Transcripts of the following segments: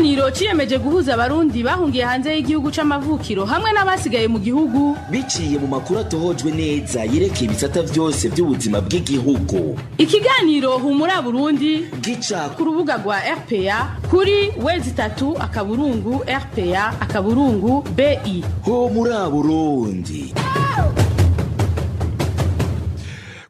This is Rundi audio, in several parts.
Ikiganiro ciyemeje guhuza abarundi bahungiye hanze y'igihugu c'amavukiro hamwe n'abasigaye mu gihugu biciye mu makuru atohojwe neza yerekeye ibisata vyose by'ubuzima bw'igihugu. Ikiganiro Humura Burundi gica ku rubuga rwa RPA kuri w3.rpa.bi. Humura Burundi.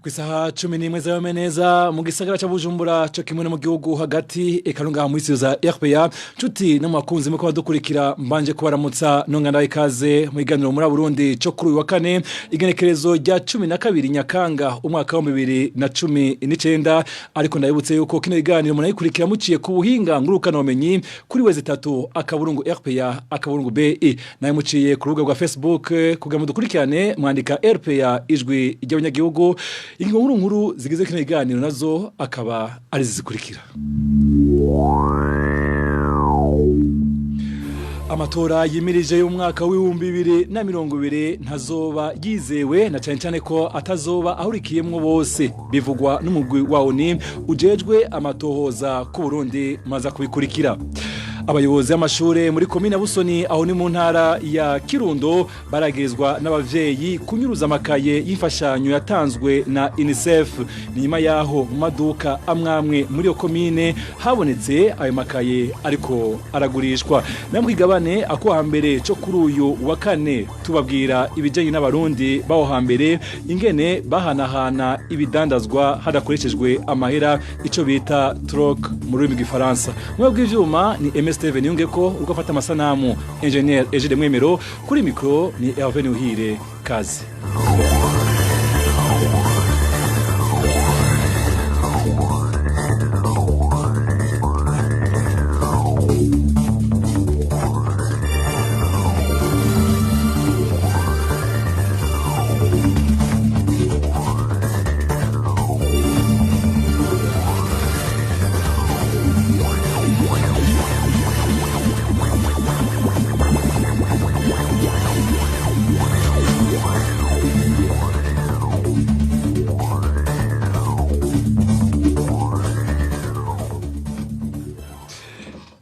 Kwisaha 11 za mu gisagara ca Bujumbura cyo kimwe no mu gihugu hagati ekarunga mu isi za RPA nshuti no makunzi muko badukurikira mbanje kubaramutsa nonga ndaye ikaze mu iganiro muri Burundi cyo kuri uyu wa kane igenekerezo rya 12 Nyakanga umwaka wa 2019. Ariko ndabibutse yuko kino iganiro munayikurikira muciye ku buhinga ngurukana bumenyi kuri wezi 3.rpa.bi naye muciye ku rubuga rwa Facebook kugira mudukurikirane mwandika RPA ijwi ry'abanyagihugu. Ingingo nkuru nkuru zigize kino kiganiro nazo akaba ari zizikurikira. Amatora yimirije y'umwaka w'ibihumbi 2020 ntazoba yizewe na cyane cyane ko atazoba ahurikiyemwo bose, bivugwa n'umugwi wa ONU ujejwe amatohoza ku Burundi. Maza kubikurikira. Abayobozi b'amashure muri komine Busoni aho ni mu ntara ya Kirundo baragezwa n'abavyeyi kunyuruza amakaye y'imfashanyo yatanzwe na UNICEF. Ni nyuma yaho mu maduka amwamwe muri iyo komine habonetse ayo makaye ariko aragurishwa. Namwe igabane ako hambere cyo kuri uyu wa kane tubabwira ibijanye n'abarundi baho hambere ingene bahanahana ibidandazwa hadakoreshejwe amahera, ico bita troc mu rurimi rw'igifaransa. Mwe bw'ivyuma ni MS Steven Yungeko uko afata amasanamu Engineer Egide Mwemero, kuri micro ni Hervé Nuhire. Kazi.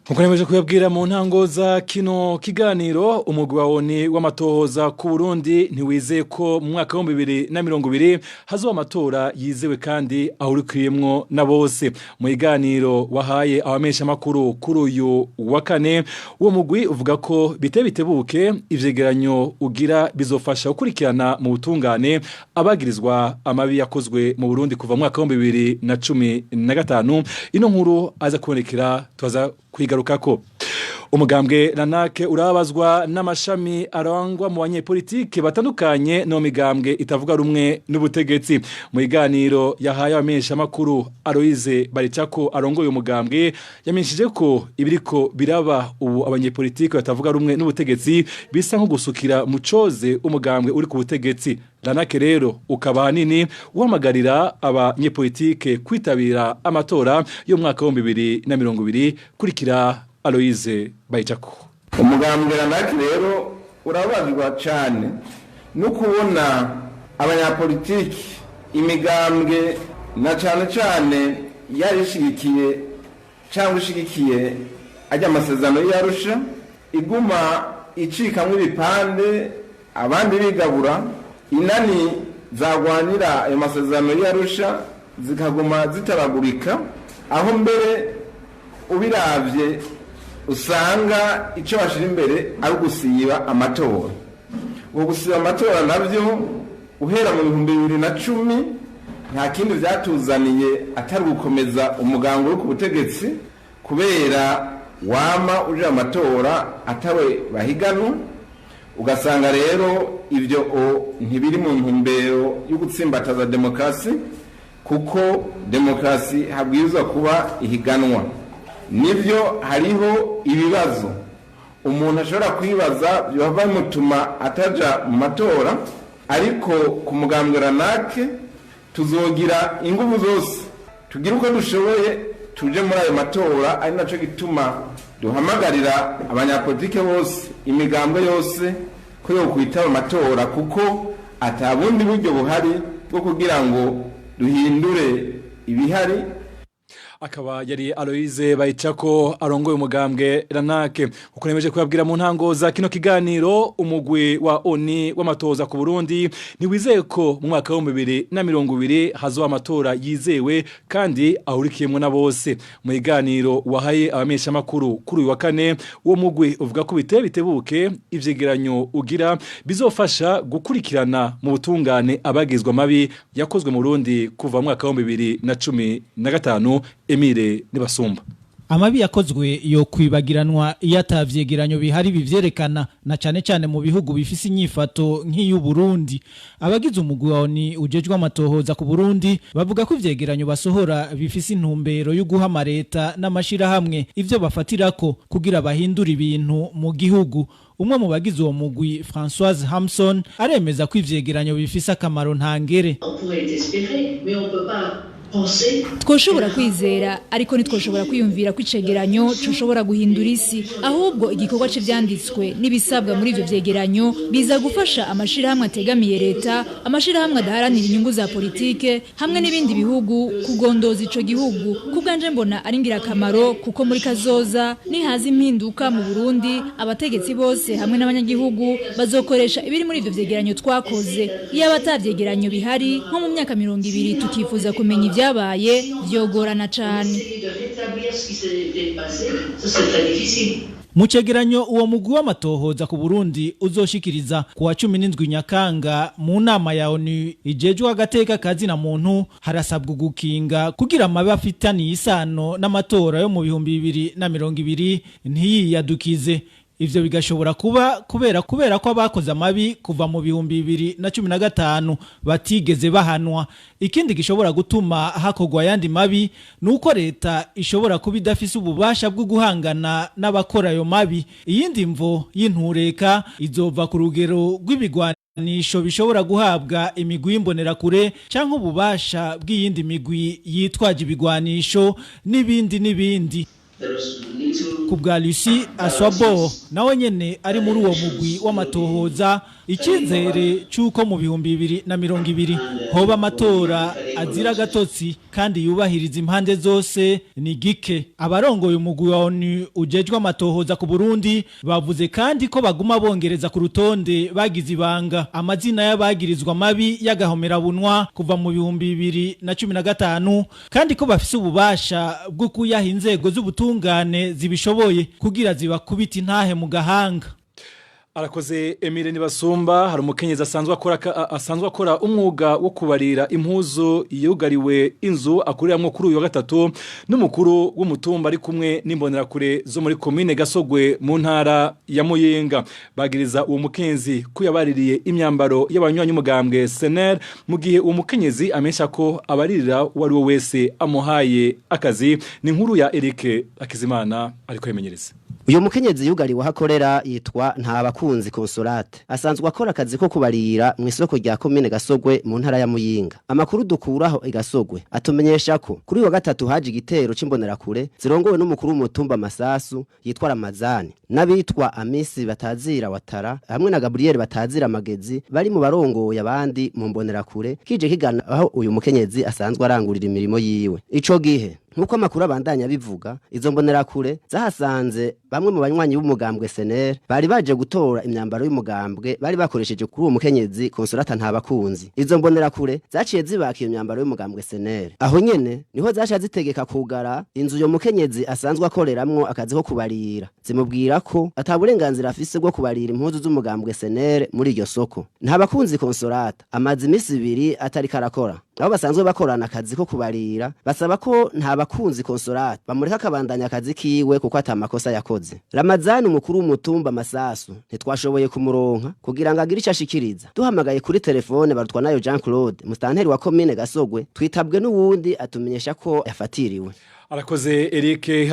Nkuko nemeje kuyabwira mu ntango za kino kiganiro, umugwi wa ONU w'amatohoza ku Burundi ntiwizeye ko mu mwaka wa 2020 hazoba amatora yizewe kandi ahurikiyemwo na bose. Mu kiganiro wahaye abamesha makuru kuri uyu wa kane, uwo mugwi uvuga ko bite bitebuke ivyegeranyo ugira bizofasha gukurikirana mu butungane abagirizwa amabi yakozwe mu Burundi kuva mu mwaka wa 2015. Ino nkuru aza kubonekera tuza kwigarukako. Umugambwe Ranake urabazwa n'amashami arangwa mu banyepolitike batandukanye no migambwe itavuga rumwe n'ubutegetsi. Mu iganiro yahaye abamenyesha makuru Aloise Baricako arongoye umugambwe yamenyesheje ko ibiriko biraba ubu abanyepolitike batavuga rumwe n'ubutegetsi bisa nko gusukira mu coze umugambwe uri ku butegetsi. Ranake rero ukaba hanini uhamagarira abanyepolitike kwitabira amatora y'umwaka wa 2020. Kurikira Aloise Baricako. Umugambwe Ranake rero urabazwa cyane no kubona abanyapolitiki imigambwe na cyane cyane yarishigikiye cyangwa ishigikiye ajya amasezerano y'Arusha iguma icikamwo ibipande abandi bigabura inani zagwanira ayo masezerano y'Arusha zikaguma zitaragurika, aho mbere ubiravye usanga icyo bashira imbere ari ugusiba amatora. Uwo gusiba amatora navyo uhera mu 2010 nta kindi vyatuzaniye atari gukomeza umugango wo ku butegetsi, kubera wama uje amatora atawe bahiganwa. Ugasanga rero ivyo ntibiri mu ntumbero yo gutsimbataza demokrasi, kuko demokrasi habwirizwa kuba ihiganwa. Nivyo hariho ibibazo umuntu ashobora kwibaza byohava bimutuma ataja mu matora, ariko ku mugambwe Ranake tuzogira ingufu zose tugire uko dushoboye tuje muri ayo matora, ari naco gituma duhamagarira abanyapolitike bose imigambwe yose ko yo kwitaba amatora, kuko ata bundi buryo buhari bwo kugira ngo duhindure ibihari. Akaba yari Aloise Bayicako arongoye umugambwe Ranake. Ukunemeje kubabwira mu ntango za kino kiganiro, umugwi wa ONU w'amatoza ku Burundi ntiwizeye ko mu mwaka wa 2020 hazoba amatora yizewe kandi ahurikiyemwo na bose. Mu kiganiro wahaye abamenyesha makuru kuri uyu wa kane, uwo mugwi uvuga ko biteye bitebuke ivyegeranyo ugira bizofasha gukurikirana mu butungane abagizwe amabi yakozwe mu Burundi kuva mu mwaka wa 2015. Emile Nibasumba. Amabi yakozwe yo kwibagiranwa iyo atavyegeranyo bihari bivyerekana, na cane cane mu bihugu bifise inyifato nk'iy'u Burundi. Abagize umugwi wa ONU ujejwe amatohoza ku Burundi bavuga ko ivyegeranyo basohora bifise intumbero yo guha amareta n'amashirahamwe ivyo bafatirako kugira bahindure ibintu mu gihugu. Umwe mu bagize uwo mugwi, Françoise Hamson, aremeza ko ivyegeranyo bifise akamaro ntangere. Twoshobora kwizera, ariko ntitwoshobora kwiyumvira ko icegeranyo coshobora guhindura isi. Ahubwo igikorwa c'ivyanditswe n'ibisabwa muri ivyo vyegeranyo biza gufasha amashirahamwe ategamiye leta, amashirahamwe adaharanira inyungu za politike hamwe n'ibindi bihugu kugondoza ico gihugu. Kubwanje mbona ari ngirakamaro, kuko muri kazoza nihaza impinduka mu Burundi, abategetsi bose hamwe n'abanyagihugu bazokoresha ibiri muri ivyo vyegeranyo twakoze. Iyo atavyegeranyo bihari, nko mu myaka 20 tukifuza kumenya ivyabaye, vyogorana cane. Mu cegeranyo uwo mugwi w'amatohoza ku Burundi uzoshikiriza ku wa 17 Nyakanga mu nama ya ONU ijejwe agateka kazina muntu, harasabwa gukinga kugira amabi afitaniye isano n'amatora yo mu 2020 ntiyiyadukize. Ivyo bigashobora kuba kubera ko abakoze amabi kuva mu 2015 batigeze bahanwa. Ikindi gishobora gutuma hakorwa ayandi mabi nuko leta ishobora kuba idafise ububasha bwo guhangana n'abakora ayo mabi. Iyindi mvo y'intureka izova ku rugero rw'ibigwanisho bishobora guhabwa imigwi y'imbonerakure canke ububasha bw'iyindi migwi yitwaje ibigwanisho n'ibindi n'ibindi. Ku bwa Lucie Aswabo, nawe nyene ari muri uwo mugwi w'amatohoza, icyizere cy'uko mu 2020 hoba amatora azira agatotsi kandi yubahiriza impande zose ni gike. Abarongoye umugwi wa ONU ujejwe amatohoza ku Burundi bavuze kandi ko baguma bongereza ku rutonde bagize ibanga amazina y'abagirizwa mabi y'agahomerabunwa kuva mu 2015, kandi ko bafise ububasha bwo kuyaha inzego z'ubutungane zibishoboye kugira zibakubita intahe mu gahanga. Arakoze Emile Nibasumba. Hari umukenyezi asanzwe akora umwuga wo kubarira impuzu yugariwe inzu akuriramwo kuri uyu wa gatatu n'umukuru w'umutumba ari kumwe n'imbonerakure zo muri komine Gasogwe mu ntara ya Muyinga. Bagiriza uwo mukenyezi ko yabaririye imyambaro y'abanywanyi umugambwe SNL, mu gihe uwo mukenyezi amesha ko abaririra uwo ari we wese amuhaye akazi. Ni inkuru ya Eric Akizimana ariko yemenyereza. Uyu mukenyezi yugariwe aho akorera yitwa Ntabakunzi Consolate, asanzwe akora akazi ko kubarira mu isoko rya komine Gasogwe mu ntara ya Muyinga. Amakuru dukuraho i Gasogwe atumenyesha ko kuri wa gatatu haje igitero c'imbonerakure zirongowe n'umukuru w'umutumba Masasu yitwa Ramazani n'abitwa Amisi batazira Watara hamwe na Gabriel batazira Magezi, bari mu barongoye abandi mu mbonerakure, kije kigana aho uyu mukenyezi asanzwe arangurira imirimo yiwe. Ico gihe, nkuko amakuru abandanya bivuga, izo mbonerakure zahasanze bamwe mu banywanyi b'umugambwe SNL bari baje gutora imyambaro y'umugambwe bari bakoresheje kuri uwo mukenyezi Consolata Ntabakunzi. Izo mbonerakure zaciye zibaka iyo myambaro y'umugambwe SNL. Aho nyene niho zaca zitegeka kugara inzu uyo mukenyezi asanzwe akoreramwo akazi ko kubarira, zimubwira ko ata burenganzira afise bwo kubarira impuzu z'umugambwe SNL muri iryo soko. Ntabakunzi Consolata amaze imisi 2 atariko arakora. Abo basanzwe bakorana akazi ko kubarira basaba ko Ntabakunzi Consolata bamureka akabandanya akazi kiwe kuko ata makosa yakoze. Ramazani, umukuru w'umutumba Masasu, ntitwashoboye kumuronka kugira ngo agire ico ashikiriza. Duhamagaye kuri telefone Barutwa nayo Jean Claude, mustanteri wa komine Gasogwe, twitabwe n'uwundi atumenyesha ko yafatiriwe. Arakoze Eric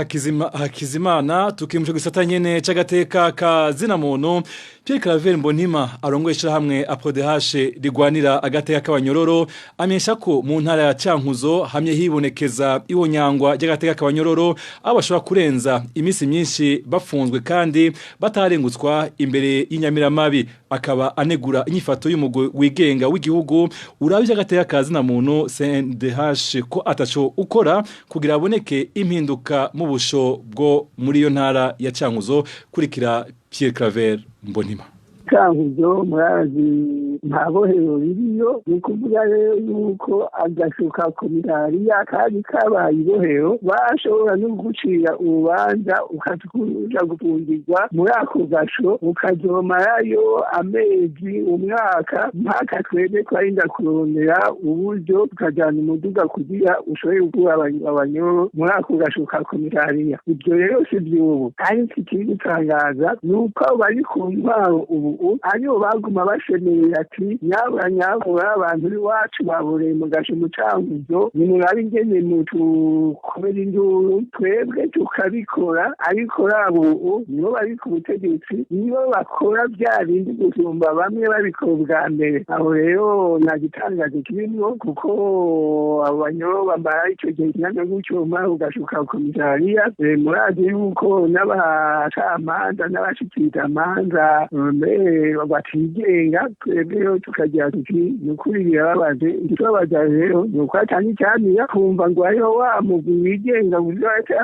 Hakizimana. Tukimusha gisata nyene c'agateka ka zina muntu, Pierre Claver Mbonima arongoye ishirahamwe APRODH rigwanira agateka k'abanyororo amenyesha ko mu ntara ya Cankuzo hamye hibonekeza ihonyangwa ry'agateka k'abanyororo, aho bashobora kurenza imisi myinshi bafunzwe kandi batarengutswa imbere y'inyamiramabi. Akaba anegura inyifato y'umugwi wigenga w'igihugu urabye agateka kazi na muntu CNDH ko ataco ukora kugira aboneke impinduka mu busho bwo muri iyo ntara ya Cankuzo. Kurikira Pierre Claver Mbonima. Cankuzo murazi nta bohero ririyo, ni ukuvuga rero yuko agashuka komisariya kari kabaye ibohero, bashobora no gucira urubanza ukaja gufungirwa muri ako gasho ukazomarayo amezi, umwaka, mpaka twebwe twarinda kurondera uburyo tukajyana umuduga kugira ushobore gukura abanyoro muri ako gasho ka komisariya. Ibyo rero si by'ubu, ariko ikiri gutangaza ni uko abo bari ku ntwaro ubu aribo baguma bashemerera ati: "Nyabura nyabura, abantu b'iwacu baboreye mu gasho mu Cankuzo, nimurabe ingene mutukomera induru." Twebwe tukabikora, ariko rabo ubu nibo bari ku butegetsi, nibo bakora bya bindi gusumba bamwe babikora ubwa mbere. Aho rero nta gitangaje kirimwo, kuko abo banyoro bamara ico gihe kingana gutyo muri ako gasho ka komisariya, murazi yuko n'abacamanza n'abashikiriza amanza mbere batigenga. Twebwe rero tukagira tuti: "Ni ukuri birababaje." Igitubabaza rero ni uko atanga icyamira kumva ngo hariho wa mugwi wigenga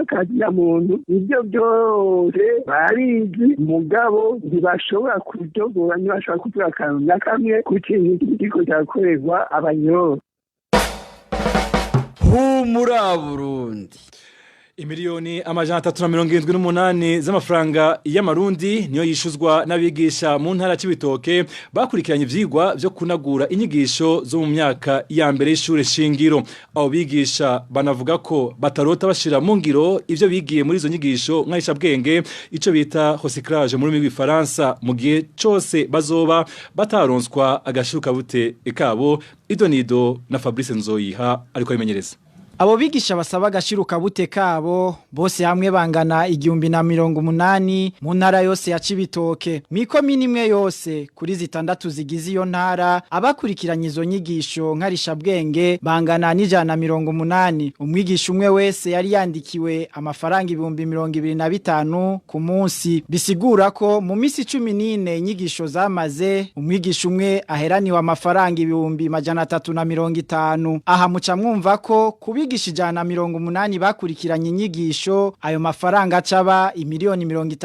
akazi na muntu. Ibyo byose barizi, mugabo ntibashobora kudogora, ntibashobora kuvuga akantu na kamwe ku kintu kiriko kirakorerwa abanyoro. Humura Burundi. 378 miliyoni z'amafaranga y'amarundi niyo yishuzwa n'abigisha mu ntara Cibitoke bakurikiranye ivyigwa vyo kunagura inyigisho zo mu myaka ya mbere y'ishure shingiro. Abo bigisha banavuga ko batarota bashira mu ngiro ivyo bigiye muri izo nyigisho nkarishabwenge, ico bita recyclage mu rurimi rw'ifaransa, mu gihe cose bazoba bataronswa agashiruka bute kabo. Idonido na Fabrice Nzoyiha ariko abimenyereza. Abo bigisha basaba agashiruka bute kabo bose hamwe bangana 1080 mu ntara yose ya Cibitoke. Mw'ikomini imwe yose kuri zitandatu zigize iyo ntara, abakurikiranye izo nyigisho nkarishabwenge bangana n'180. Umwigisha umwe wese yari yandikiwe amafaranga 25,000 ku munsi. Bisigura ko mu misi 14 inyigisho zamaze, umwigisha umwe aheraniwe amafaranga 350,000. Aha muca mwumva ko kubigisha 180 bakurikiranye inyigisho, ayo mafaranga acaba 63 miliyoni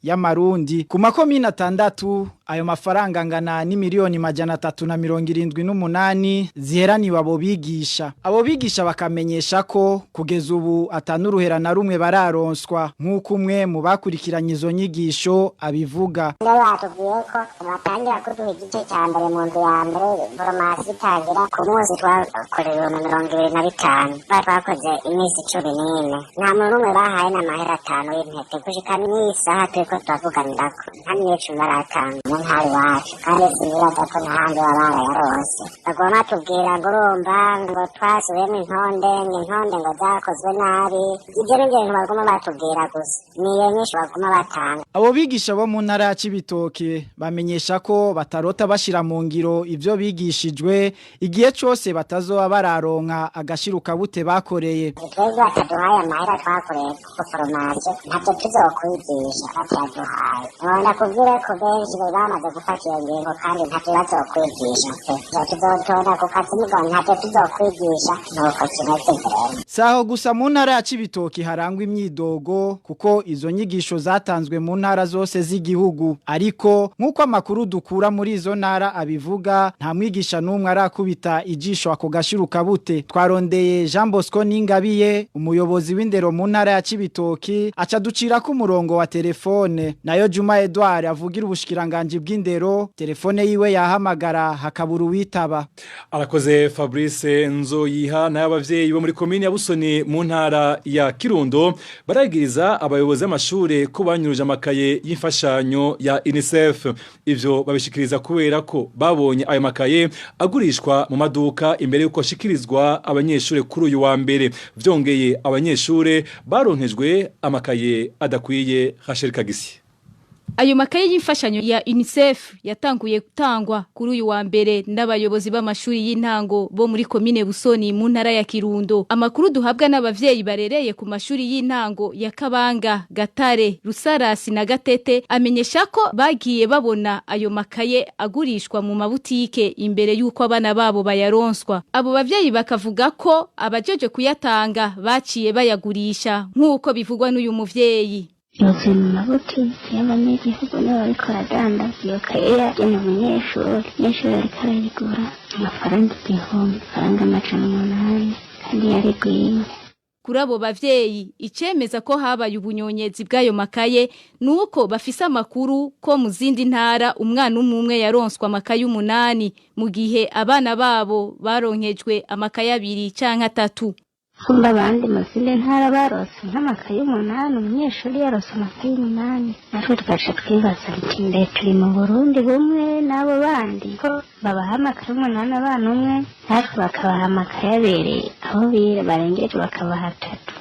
y'amarundi. Ku makomine atandatu, ayo mafaranga angana n'imiliyoni 378 ziheraniwe abo bigisha. Abo bigisha bakamenyesha ko kugeza ubu atanuruhera na rumwe bararonswa, nk'uko umwe mu bakurikiranye izo nyigisho abivuga. Batubwiye ko batangira kuduha igice cya mbere mu nzu ya mbere, formation itangira ku munsi twakorewe na 25. Bari twakoze iminsi 14, nta muntu n'umwe bahaye n'amahera 5 y'intete. Gushika n'isaha turiko turavuganirako, nta n'icumi baratanga mu ntara iwacu, kandi sinibaza ko n'ahandi baba barayaronse. Baguma batubwira ngo urumva ngo twasubiyemo intonde, ngo intonde ngo zakozwe nabi. Ivyo nivyo bintu baguma batubwira gusa, niyo nyinshi baguma batanga. Abo bigisha bo mu ntara ya Cibitoke bamenyesha ko batarota bashira mu ngiro ivyo bigishijwe igihe cose batazoba bararonka agashiruka bute bakoreye. Twebwe bataduhaye amahera twakoreye ku formation, ntavyo tuzokwigisha bataduhaye. Nkunda kubwira ko benshi bamaze gufata iyo ngingo, kandi ntavyo bazokwigisha pe. Tuzotonda ku kazi mugabo ntavyo tuzokwigisha, nuko kimeze vraiment. Saho gusa mu ntara ya Cibitoke harangwa imyidogo, kuko izo nyigisho zatanzwe mu ntara zose z'igihugu, ariko nk'uko amakuru dukura muri izo ntara abivuga, nta mwigisha n'umwe arakubita ijisho ako gashiruka bute. Twarondeye Jean Bosco Ningabiye, umuyobozi w'indero mu ntara ya Cibitoke, aca ducira ku murongo wa telefone. Nayo Juma Edouard avugira ubushikiranganje bw'indero, telefone yiwe yahamagara hakabura uwitaba. Arakoze Fabrice Nzoyiha. Nayo abavyeyi bo muri komine ya Busoni mu ntara ya Kirundo baragiriza abayobozi b'amashure ko banyuruje amakaye y'imfashanyo ya UNICEF. Ivyo babishikiriza kubera ko babonye ayo makaye agurishwa mu maduka imbere yuko ashikirizwa abanyeshure kuri uyu wa mbere. Vyongeye, abanyeshure baronkejwe amakaye adakwiye. Rachel Kagisi. Ayo makaye y'imfashanyo ya UNICEF yatanguye gutangwa kuri uyu wa mbere n'abayobozi b'amashuri y'intango bo muri komine Busoni mu ntara ya Kirundo. Amakuru duhabwa n'abavyeyi barereye ku mashuri y'intango ya Kabanga, Gatare, Rusarasi na Gatete amenyesha ko bagiye babona ayo makaye agurishwa mu mabutike imbere y'uko abana babo bayaronswa. Abo bavyeyi bakavuga ko abajeje kuyatanga baciye bayagurisha nk'uko bivugwa n'uyu muvyeyi. Yuzuye mu mabutiki y'abanyagihugu nibo bariko baradandaza iyo kaye yagenewe umunyeshuri. Umunyeshuri ariko arayigura amafaranga 1000, amafaranga 800 kandi yarigwiye. Kuri abo bavyeyi icemeza ko habaye ubunyonyezi bw'ayo makaye nuko bafise amakuru ko mu zindi ntara umwana umwe yaronswa amakaye 8 mu gihe abana babo baronkejwe amakaye 2 canke 3. Kumba abandi mu zindi ntara barose nk'amakaye 8, umunyeshuri yarose amakaye 8, natwe tugaca twibaza nti mbe turi mu Burundi bumwe n'abo bandi ko babaha amakaye 8 abana umwe, natwe bakabaha amakaye 2, aho barengeje bakabaha 3.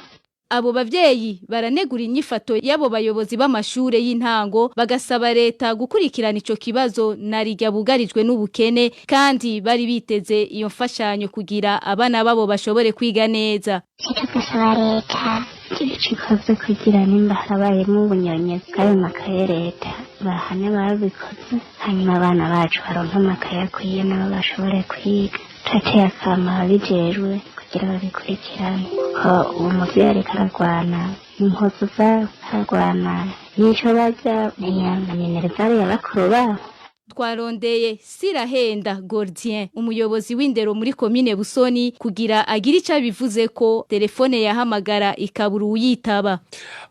Abo bavyeyi baranegura inyifato y'abo bayobozi b'amashure y'intango bagasaba leta gukurikirana ico kibazo narirya bugarijwe n'ubukene kandi bari biteze iyo mfashanyo kugira abana babo bashobore kwiga neza. Tugasaba leta icikoze kugira nimba harabayemo ubunyonyezi bw'ayo makaye leta bahane babikoze, hanyuma abana bacu baronke amakaye akwiye nabo bashobore kwiga. Turateye akamo ababijejwe kugira babikurikirane ko uwo muvyeyi ariko aragwana n'impuzu zabo, aragwana n'ico barya, na minerivare ya bakuru babo. Twarondeye Sirahenda Gordien, umuyobozi w'indero muri komine Busoni, kugira agire ico abivuze ko telefone yahamagara ikabura uyitaba.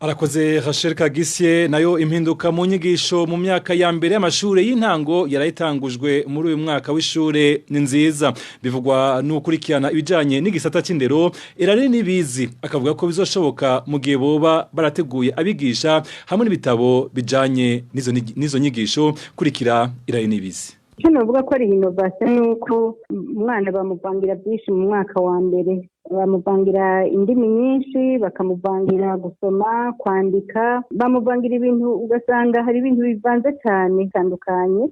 Arakoze Rachel Kagisye. Nayo impinduka mu nyigisho mu myaka ya mbere y'amashure y'intango yarayitangujwe muri uyu mwaka w'ishure ni nziza, bivugwa n'ukurikirana ibijanye n'igisata c'indero Erari Nibizi, akavuga ko bizoshoboka mu gihe boba barateguye abigisha hamwe n'ibitabo bijanye n'izo nyigisho. Kurikira Irari Nibizi. Icyo navuga ko ari innovation ni uko umwana bamuvangira byinshi mu mwaka wa mbere, bamuvangira indimi nyinshi, bakamuvangira gusoma, kwandika, bamuvangira ibintu ugasanga hari ibintu bivanze cyane bitandukanye.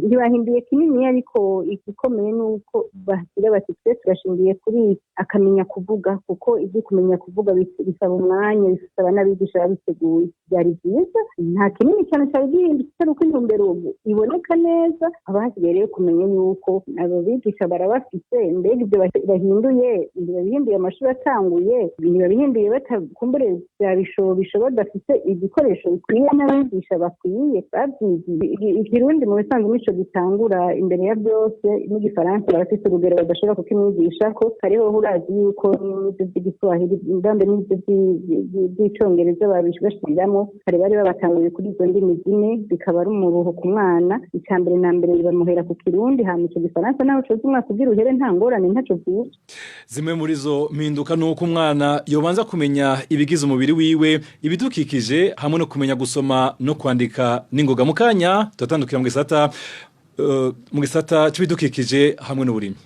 Ntibahinduye kinini, ariko igikomeye ni uko bagira bati twe turashingiye kuri akamenya kuvuga, kuko ibyo kumenya kuvuga bisaba umwanya, bisaba n'abigisha babiteguye. Byari byiza, nta kinini cyane cyari gihindutse, atari uko intumbero ubu iboneka neza. Haba hasigaye rero kumenya yuko abo bigisha barabafise, mbega ibyo bahinduye ntibabihinduye amashuri atanguye, ntibabihinduye batakumbure bya bishobisho, badafite ibikoresho bikwiye n'abigisha bakwiye babyigiye. Ikirundi mu bisanzwe nico gitangura imbere ya byose, n'igifaransa barafite urugero badashobora kukimwigisha ko hariho urazi yuko n'ibyo by'igiswahili ndambe n'ibyo by'icongereza babishiriramo kare bari babatanguye kuri izo ndimi zine, bikaba ari umuruho ku mwana. Icya mbere na mbere bamuhera ku kirundi, hama ico gifaransa naho coza umwaka ugira uhere nta ngorane ntaco vyica. Zimwe muri zo mpinduka nuko umwana yobanza kumenya ibigize umubiri wiwe, ibidukikije hamwe no kumenya gusoma no kwandika n'ingoga. Mu kanya turatandukira mu gisata c'ibidukikije hamwe n'uburimyi.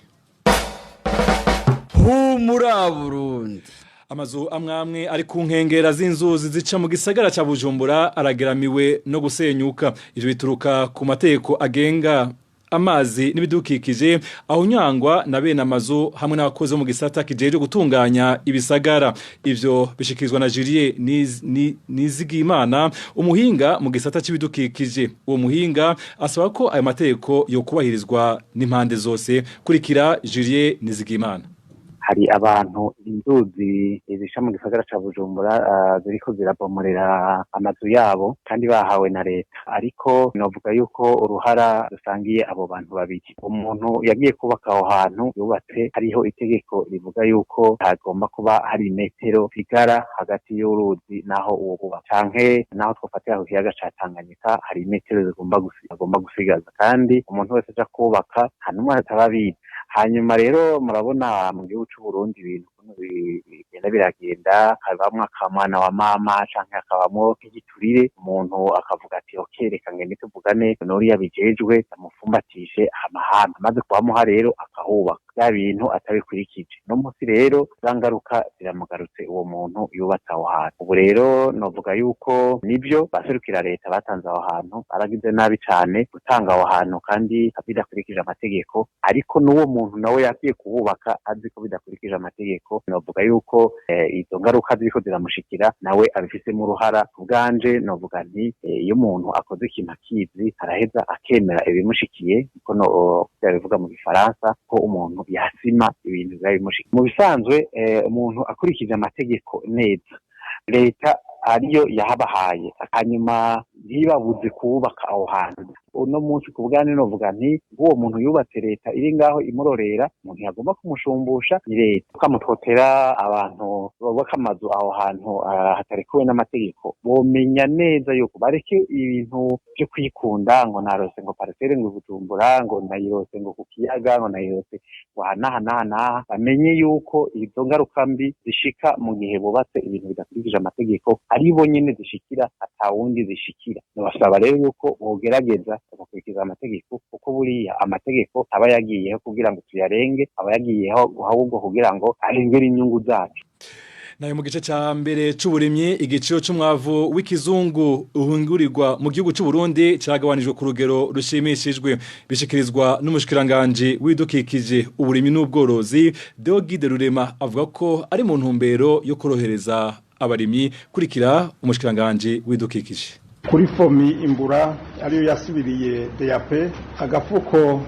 Humura Burundi. Amazu amwamwe ari ku nkengera z'inzuzi zica mu gisagara ca Bujumbura arageramiwe no gusenyuka. Ivyo bituruka ku mateko agenga amazi n'ibidukikije aho nyangwa na bene amazu hamwe n'abakozi bo mu gisata kijeje gutunganya ibisagara. Ivyo bishikirizwa na Julie Nizigimana, umuhinga mu gisata c'ibidukikije. Uwo muhinga asaba ko ayo mateko yo kubahirizwa n'impande zose. Kurikira Julie Nizigimana. Hari abantu inzuzi zisha mu gisagara ca Bujumbura ziriko zirabomorera amazu yabo kandi bahawe na leta, ariko novuga yuko uruhara rusangiye abo bantu babiri. Umuntu yagiye kubaka aho hantu yubatse hariho itegeko rivuga yuko hagomba kuba hari metero zigara hagati y'uruzi naho uwo buba, canke naho twofatira ku kiyaga ca Tanganyika hari metero agomba gusigaza, kandi umuntu wese aja kubaka nta n'umwe ataba abizi. Hanyuma rero murabona mu gihugu c'u Burundi ibintu Ukuntu bigenda biragenda, habamwo akamwana wa mama canke hakabamwo nk'igiturire, umuntu akavuga ati ok, reka ngende tuvugane n'uriya bijejwe amufumbatishe amahame. Amaze kubamuha rero akahubaka bya bintu atabikurikije. No munsi rero za ngaruka ziramugarutse uwo muntu yubatse aho hantu. Ubu rero novuga yuko nibyo baserukira leta batanze aho hantu baragize nabi cane gutanga aho hantu kandi bidakurikije amategeko, ariko n'uwo muntu nawe yagiye kuhubaka azi ko bidakurikije amategeko. Novuga yuko izo ngaruka ziriko ziramushikira nawe abifisemo uruhara. Ubwanje novuga nti iyo umuntu akoze ikintu akizi araheza akemera ibimushikiye, niko no bivuga mu Gifaransa ko umuntu yasima ibintu biba bimushikiye. Mu bisanzwe umuntu akurikije amategeko neza, leta ariyo yahabahaye, hanyuma ntibabuze kubaka aho hantu. Uno munsi ku bwanyu novuga nti uwo muntu yubatse leta iri ngaho imurorera, umuntu yagomba kumushumbusha ni leta. Ukamutotera abantu bubaka amazu aho hantu hatarekuwe n'amategeko, bomenya neza yuko bareke ibintu byo kwikunda ngo narose ngo parcelle ngo Bujumbura, ngo nayirose ngo ku kiyaga, ngo nayirose ngo aha n'aha n'aha. Bamenye yuko izo ngaruka mbi zishika mu gihe bubatse ibintu bidakurikije amategeko, ari bo nyene zishikira, atawundi zishikira. Nabasaba rero yuko bogerageza bagakurikiza amategeko, kuko buriya amategeko aba yagiyeho kugira ngo tuyarenge, aba yagiyeho ahubwo kugira ngo arengere inyungu zacu. Nayo mu gice ca mbere c'uburimyi, igiciro c'umwavu w'ikizungu uhungurirwa mu gihugu c'u Burundi cagabanijwe ku rugero rushimishijwe, bishikirizwa n'umushikiranganje w'ibidukikije, uburimyi n'ubworozi Deogide Rurema. Avuga ko ari mu ntumbero yo korohereza abarimyi. Kurikira umushikiranganje w'ibidukikije. Kuri fomi imbura ariyo yasubiriye DAP, agafuko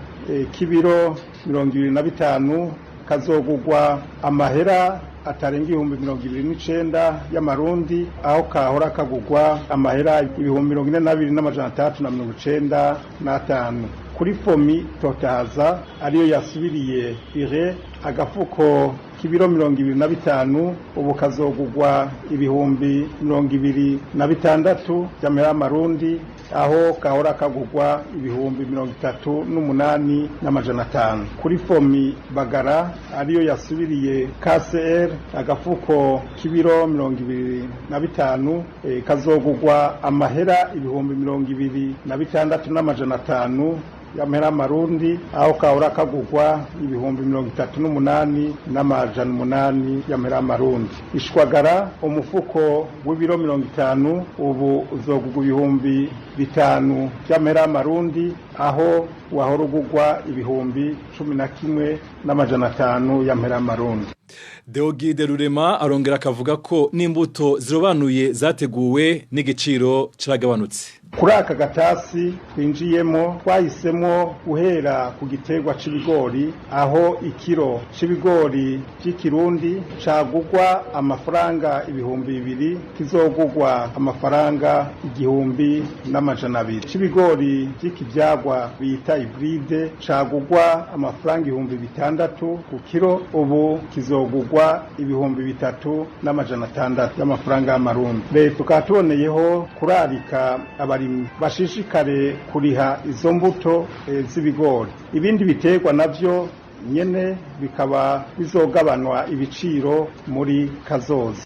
k'ibiro 25 kazogugwa amahera atarenga 29,000 y'amarundi, aho kahora kagugwa amahera 42,395. Kuri fomi totaza ariyo yasubiriye ire, agafuko k'ibiro 25 ubu kazogugwa 26,000 by'amahera y'amarundi, aho kahora kagugwa 38,500. Kuri fomi bagara ariyo yasubiriye KCR, agafuko k'ibiro 25 kazogugwa amahera 26,500 y'amahera y'amarundi, aho kahora kagugwa 38,800 y'amahera y'amarundi. Ishwagara umufuko w'ibiro 50 ubu uzogugwa 5,000 by'amahera y'amarundi, aho wahora ugugwa 11,500 y'amahera y'amarundi. Deogide Rurema arongera akavuga ko n'imbuto zirobanuye zateguwe n'igiciro caragabanutse. Kuri aka gatasi twinjiyemo twahisemo guhera ku giterwa c'ibigori, aho ikiro c'ibigori by'ikirundi cagugwa amafaranga 2,000 kizogugwa amafaranga 1,200. C'ibigori by'ikivyagwa bita hybride cagugwa amafaranga 6,000 ku kiro, ubu kizogugwa 3,600 y'amafaranga y'amarundi. Leta tukaba tuboneyeho kurarika abarimyi bashishikare kuriha izo mbuto z'ibigori. Ibindi biterwa navyo nyene bikaba bizogabanwa ibiciro muri kazoza.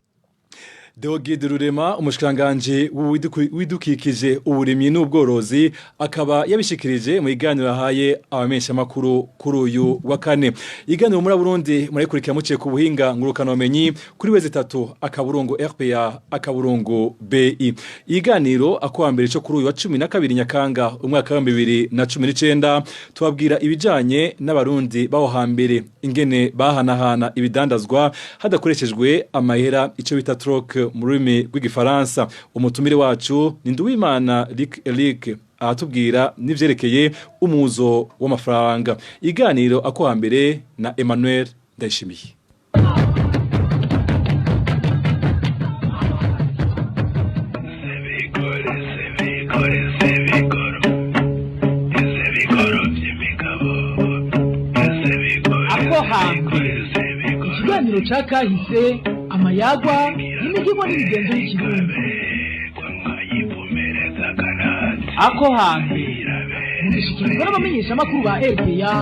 Deogide Rurema, umushikiranganje w'ibidukikije, uburimyi n'ubworozi, akaba yabishikirije mu iganiro ahaye abamenyesha makuru kuri uyu wa kane. Iganiro muri Burundi murayikurikira muciye ku buhinga ngurukana bumenyi kuri wezi 3 akaburungu RPA akaburungu BI. Iganiro akwa mbere cyo kuri uyu wa 12 Nyakanga umwaka wa 2019 tubabwira ibijanye n'abarundi baho hambere, ingene bahanahana ibidandazwa hadakoreshejwe amahera, ico bita troc mu rurimi rw'igifaransa. Umutumire wacu ni Nduwimana Eric, aratubwira n'ivyerekeye umuzo w'amafaranga. Iganiro ako hambere na Emmanuel Ndayishimiye. Ako hambere, ikiganiro ca kahise, amayagwa n'imihigo n'imigenzo y'ikirundi. Ako hambere mugishikirizwa n'abamenyeshamakuru ba RPA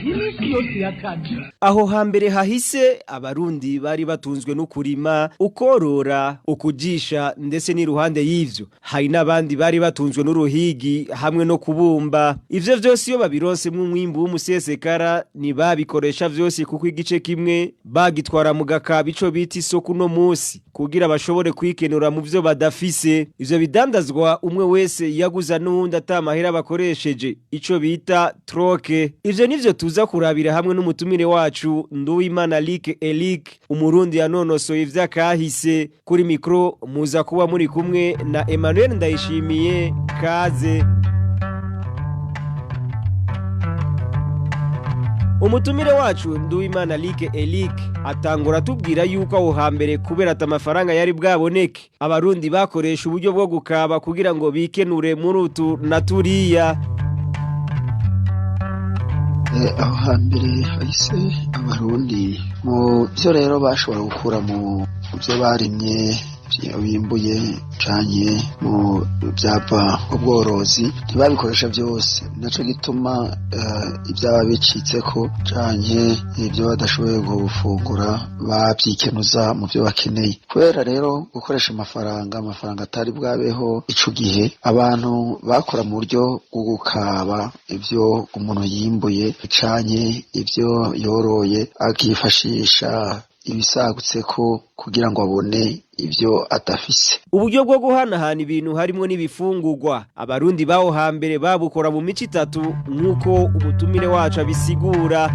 Iminsi yose ya kane. Aho hambere hahise, Abarundi bari batunzwe no kurima, ukorora, ukujisha, ndetse n'iruhande y'ivyo hari n'abandi bari batunzwe n'uruhigi hamwe no kubumba. Ivyo vyose iyo babironsemwo umwimbu w'umusesekara, ntibabikoresha vyose, kuko igice kimwe bagitwara mu gakaba, ico bita isoko uno musi, kugira bashobore kwikenura mu vyo badafise. Ivyo bidandazwa umwe wese yaguza n'uwundi ata mahera bakoresheje, ico bita troc. Ivyo nivyo tuza kurabira hamwe n'umutumire wacu Nduwimana Like Elic, Umurundi yanonosoye ivy'akahise. Kuri micro muza kuba muri kumwe na Emmanuel Ndayishimiye. Kaze. Umutumire wacu Nduwimana Like Elic atangura atubwira yuko aho hambere, kubera ati amafaranga yari bwaboneke, Abarundi bakoresha uburyo bwo gukaba kugira ngo bikenure muri utu na turiya. Aho hambere hahise, Abarundi mu byo rero bashobora gukura mu byo barimye, bimbuye, canke mu byava ubworozi, ntibabikoresha byose. Naco gituma ibyaba bicitse ko canke ibyo badashoboye gufungura bavyikenuza mu byo bakeneye. Kubera rero gukoresha amafaranga atari bwabeho ico gihe, abantu bakora mu buryo bwo gukaba ibyo umuntu yimbuye canke ibyo yoroye, akifashisha ibisagutse ko kugira ngo abone ibyo adafise. Uburyo bwo guhanahana ibintu harimo n'ibifungurwa, Abarundi baho hambere babukora mu mico itatu, nk'uko umutumire wacu abisigura.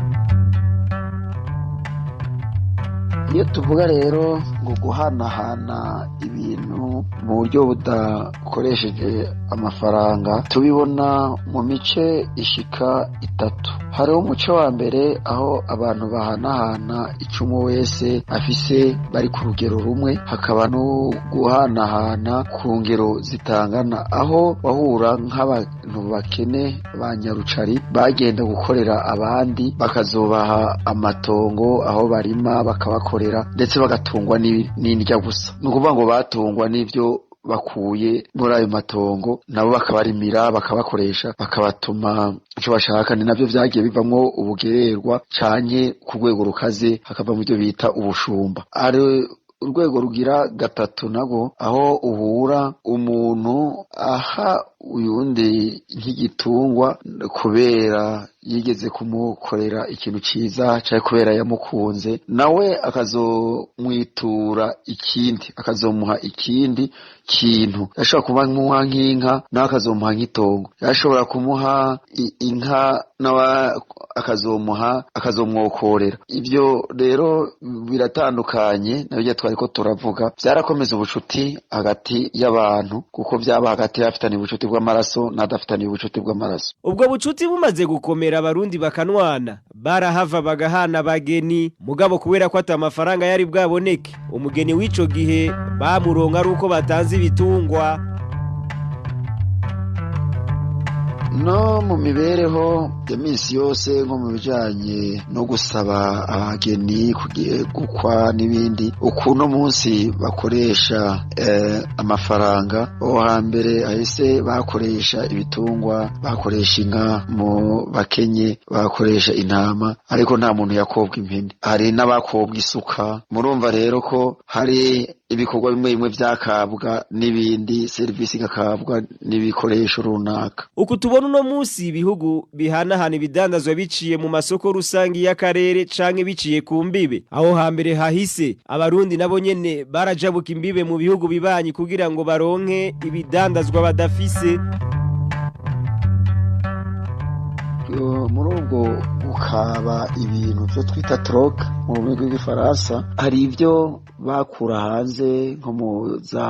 Iyo tuvuga rero ngo guhanahana ibintu mu buryo budakoresheje amafaranga, tubibona mu mice ishika itatu. Hariho umuco wa mbere, aho abantu bahanahana icyo umwe wese afise, bari ku rugero rumwe. Hakaba no guhanahana ku ngero zitangana, aho wahura nk'abantu bakene ba nyarucari bagenda gukorera abandi, bakazobaha amatongo aho barima, bakabakorera, ndetse bagatungwa n'indya gusa. Ni ukuvuga ngo batungwa n'ibyo bakuye muri ayo matongo, nabo bakabarimira, bakabakoresha, bakabatuma icyo bashaka. Ni nabyo byagiye bivamwo ubugererwa canke ku rwego rukaze hakavamo ibyo bita ubushumba. Ari urwego rugira gatatu nago, aho uhura umuntu aha uyundi nk'igitungwa kubera yigeze kumukorera ikintu ciza canke kubera yamukunze, nawe akazomwitura ikindi, akazomuha ikindi kintu. Yashobora kumuha nk'inka, nawe akazomuha nk'itongo. Yashobora kumuha inka, nawe akazomuha, akazomwokorera. Ibyo rero biratandukanye nabyo twariko turavuga. Byarakomeza ubucuti hagati y'abantu, kuko byaba hagati y'abafitaniye ubucuti bw'amaraso n'adafitaniye ubucuti bw'amaraso. Ubwo bucuti bumaze gukomera, Abarundi bakanwana, barahava bagahana abageni. Mugabo kubera ko ata amafaranga yari bwaboneke, umugeni w'ico gihe bamuronka ari uko batanze ibitungwa. No mu mibereho ya minsi yose, nko mu bijanye no gusaba abageni, kugiye gukwa n'ibindi, ukuno munsi bakoresha amafaranga, aho hambere ahise bakoresha ibitungwa. Bakoresha inka mu bakenye, bakoresha intama, ariko nta muntu yakobwa impene. Hari n'abakobwa isuka. Murumva rero ko hari ibikorwa bimwe bimwe vyakabwa n'ibindi, serivisi igakabwa n'ibikoresho runaka. Uku tubona uno munsi ibihugu bihanahana ibidandazwa biciye mu masoko rusangi y'akarere canke biciye ku mbibe, aho hambere hahise Abarundi nabo nyene barajabuka imbibe mu bihugu bibanyi kugira ngo baronke ibidandazwa badafise. Muri ubwo gukaba ibintu byo twita troc mu rurimi rw'Igifaransa, hari ibyo bakura hanze, nko mu za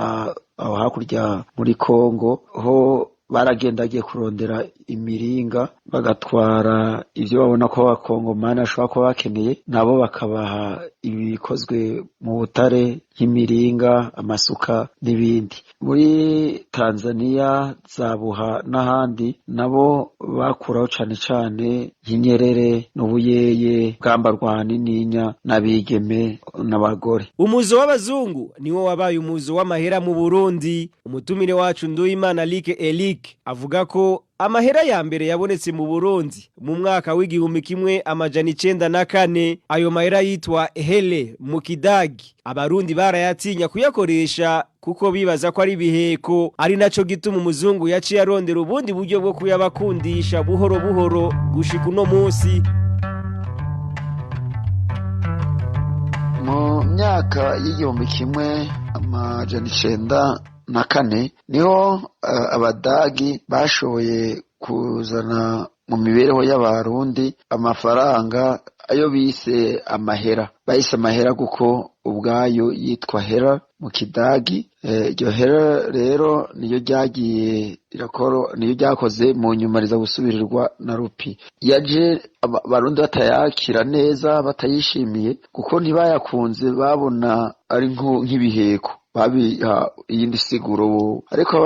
aho hakurya muri Kongo, ho baragendagiye kurondera imiringa, bagatwara ibyo babona ko Abakongomani bashobora kuba bakeneye, nabo bakabaha ibikozwe mu butare nk'imiringa, amasuka n'ibindi. Muri Tanzania, Zabuha n'ahandi, nabo bakuraho cane cane nk'inyerere n'ubuyeye bwambarwa hanininya n'abigeme n'abagore. Umuzo w'abazungu niwo wabaye umuzo w'amahera mu Burundi. Umutumire wacu Nduwimana Like Elic avuga ko Amahera ya mbere yabonetse mu Burundi mu mwaka w'1904. Ayo mahera yitwa Hele mu Kidagi. Abarundi barayatinya kuyakoresha kuko bibaza ko ari ibiheko, ari naco gituma umuzungu yaciye arondera ubundi buryo bwo kuyabakundisha buhoro buhoro gushika uno munsi. Mu myaka y'1904 niho Abadagi bashoboye kuzana mu mibereho y'Abarundi amafaranga ayo bise amahera. Bahise amahera kuko ubwayo yitwa hera mu Kidagi. Iryo hera rero niyo ryagiye irakoro, niyo ryakoze mu nyuma riza gusubirirwa na rupi. Yaje Abarundi batayakira neza, batayishimiye kuko ntibayakunze, babona ari nk'ibiheko, babiha iyindi siguro. Ariko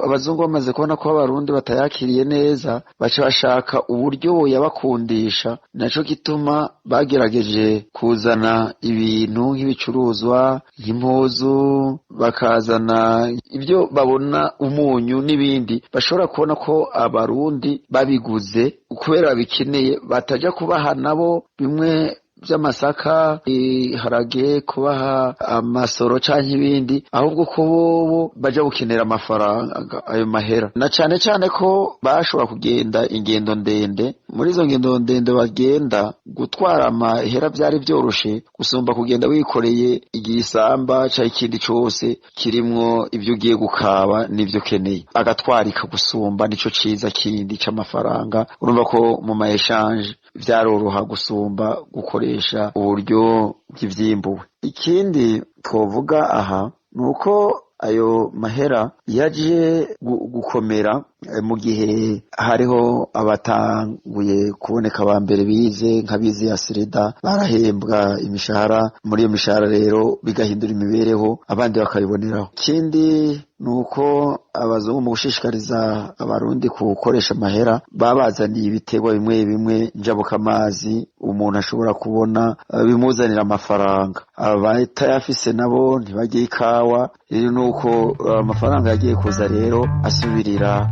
abazungu bamaze kubona ko Abarundi batayakiriye neza, baca bashaka uburyo yabakundisha. Naco gituma bagerageje kuzana ibintu nk'ibicuruzwa, nk'impuzu, bakazana ibyo babona, umunyu n'ibindi bashobora kubona ko Abarundi babiguze kubera babikeneye, bataja kubaha nabo bimwe by'amasaka, iharage, kubaha amasoro canke ibindi, ahubwo ko bobo baja gukenera amafaranga, ayo mahera. Na cane cane ko bashobora kugenda ingendo ndende. Muri izo ngendo ndende bagenda, gutwara amahera byari byoroshe gusumba kugenda wikoreye igisamba canke ikindi cose kirimwo ibyo ugiye gukaba n'ivyo ukeneye, agatwarika gusumba. Nico ciza kindi c'amafaranga. Urumva ko mu ma échange vyaroroha gusumba gukoresha uburyo bw'ivyimbuwe. Ikindi twovuga aha ni uko ayo mahera yaje gukomera mu gihe hariho abatanguye kuboneka ba mbere bize, nk'abize ya sirida, barahembwa imishahara. Muri iyo mishahara rero bigahindura imibereho, abandi bakabiboneraho. Ikindi ni uko abazungu mu gushishikariza Abarundi gukoresha amahera babazaniye ibiterwa bimwe bimwe njabukamazi umuntu ashobora kubona bimuzanira amafaranga. Abatayafise nabo ntibagiye ikawa. Rero ni uko amafaranga yagiye kuza rero asubirira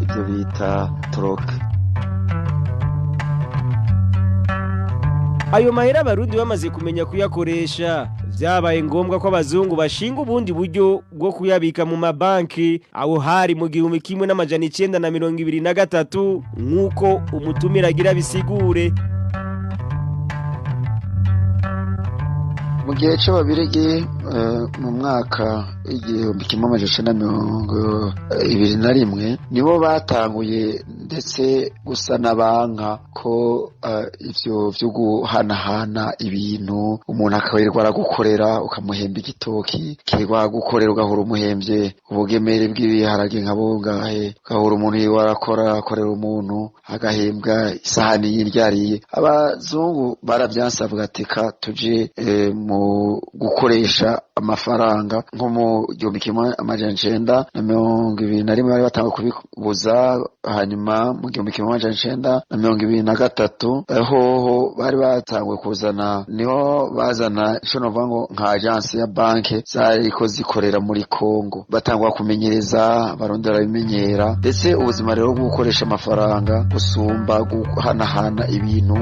ibyo bita troc. Ayo mahera Abarundi bamaze kumenya kuyakoresha, vyabaye ngombwa ko abazungu bashinga ubundi buryo bwo kuyabika mu mabanki. Aho hari mu 1923, nk'uko umutumira agira bisigure. Mu gihe c'Ababirigi mu mwaka 1921 nibo batanguye ndetse gusa na banka ko ivyo vyo guhanahana ibintu, umuntu akawirirwa aragukorera ukamuhemba igitoki, kirirwa gukorera ugahora umuhemvye ubugemere bw'ibiharage nka bungahe, ugahora umuntu yirirwa arakora akorera umuntu agahembwa isahani y'iryariye. Abazungu baravyansabwa ati ka tuje mu gukoresha amafaranga. Nko mu 1921 bari batanga kubibuza, hanyuma mu 1923 hoho bari batanguye kuzana, niho bazana ico novuga ngo nka agence ya banke zariko zikorera muri Kongo, batangwa kumenyereza Abarundi barabimenyera, ndetse ubuzima rero bwo gukoresha amafaranga gusumba guhanahana ibintu.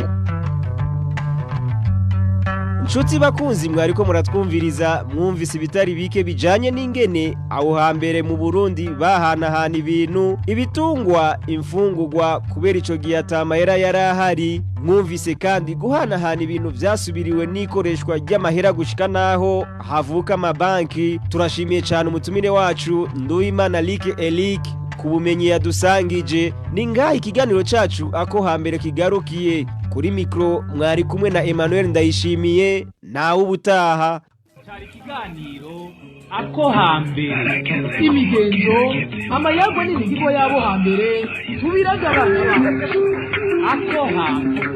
Nshuti bakunzi mwariko muratwumviriza, mwumvise ibitari bike bijanye n'ingene aho hambere mu Burundi bahanahana ibintu, ibitungwa, imfungurwa, kubera ico gihe atamahera yarahari. Mwumvise kandi guhanahana ibintu vyasubiriwe n'ikoreshwa ry'amahera gushika naho havuka amabanki. Turashimiye cyane umutumire wacu Nduwimana Like Elic ku bumenyi yadusangije. Ni ngaha ikiganiro cacu ako hambere kigarukiye. Kuri mikro mwari kumwe na Emmanuel Ndayishimiye. Nawe ubutaha. Cari ikiganiro ako hambere, imigenzo, amayagwa n'imihigo yabo hambere tubiragabana. Ako hambere.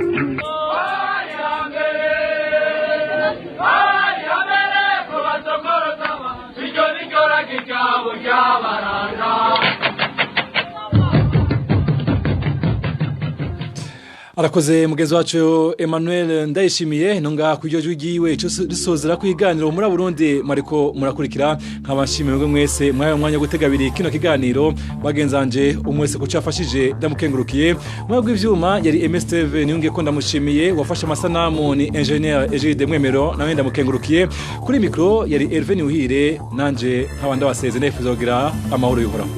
Arakoze mugenzi wacu Emmanuel Ndayishimiye nunga kujyo jwigiwe ico risozera kwiganiro muri Burundi mariko murakurikira nkabashimiye mwe mwese mwayo mwanya gutegabiri kino kiganiro bagenzanje umwese ko cafashije ndamukengurukiye mwebwe ivyuma yari MSTV niyungiye ko ndamushimiye wafashe amasanamu ni engineer Egide Mwemero nawe ndamukengurukiye kuri micro yari Hervé Niuhire nanje nkaba ndabaseze nefuza kugira amahoro y'uhoraho.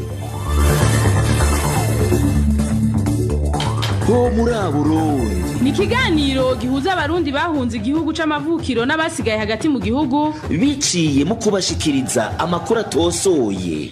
Ho muri Burundi ni ikiganiro gihuza abarundi bahunze igihugu c'amavukiro n'abasigaye hagati mu gihugu biciye mu kubashikiriza amakuru atosoye.